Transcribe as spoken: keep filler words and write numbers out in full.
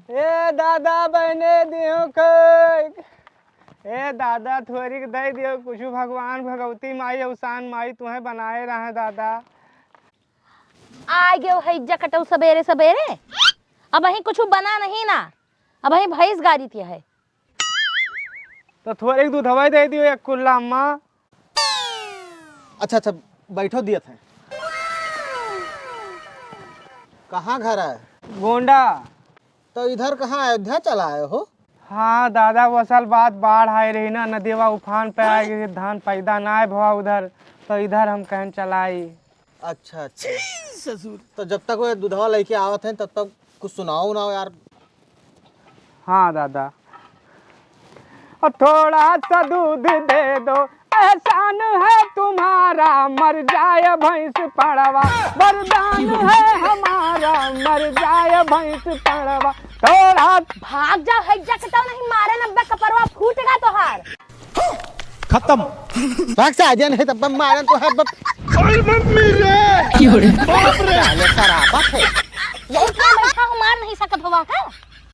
ए दादा, बहने दियो के। ए दादा, थोरिक दइ दियो कुछु, भगवान भगवती माई अवसान माई तुहें बनाए रहे दादा। आइ गयो है इज्जा कटऊ सबेरे सबेरे, अबहीं कुछु बना नहीं ना, अबहीं भैंस गारी थी है। तो थोरिक दूधवा दइ दियो एक कुल्ला अम्मा। अच्छा, अच्छा, बैठो दियत है। कहाँ घर है? गोंडा। तो इधर कहाँ अयोध्या चला आए हो? हाँ दादा, वो असल बात बाढ़ आए रही ना, नदिया उफान पे आ गई, धान पैदा ना आए भवा उधर, तो इधर हम कहन चला आई। अच्छा, अच्छा। ससुर। तो जब तक वो दूधवा लेके आवत हैं, तब तक कुछ सुनाओ ना यार। हाँ दादा। और थोड़ा सा दूध दे दो, एहसान है तुम्हारा, मर जाए भैंस पड़वा, वरदान है हमारा, मर जाए भैंस पड़वा। थोड़ा भाग जा, हट जा, कटाओ नहीं मारे नब्बे कपरवा फूटेगा तोहार। खत्म। भाग से आ जा, नहीं तब मारन तो है बप। अरे मम्मी रे। क्यों रे? बाप रे। साले शराबत है। यही इतना बैठा हूँ, मार नहीं सकत हवा का?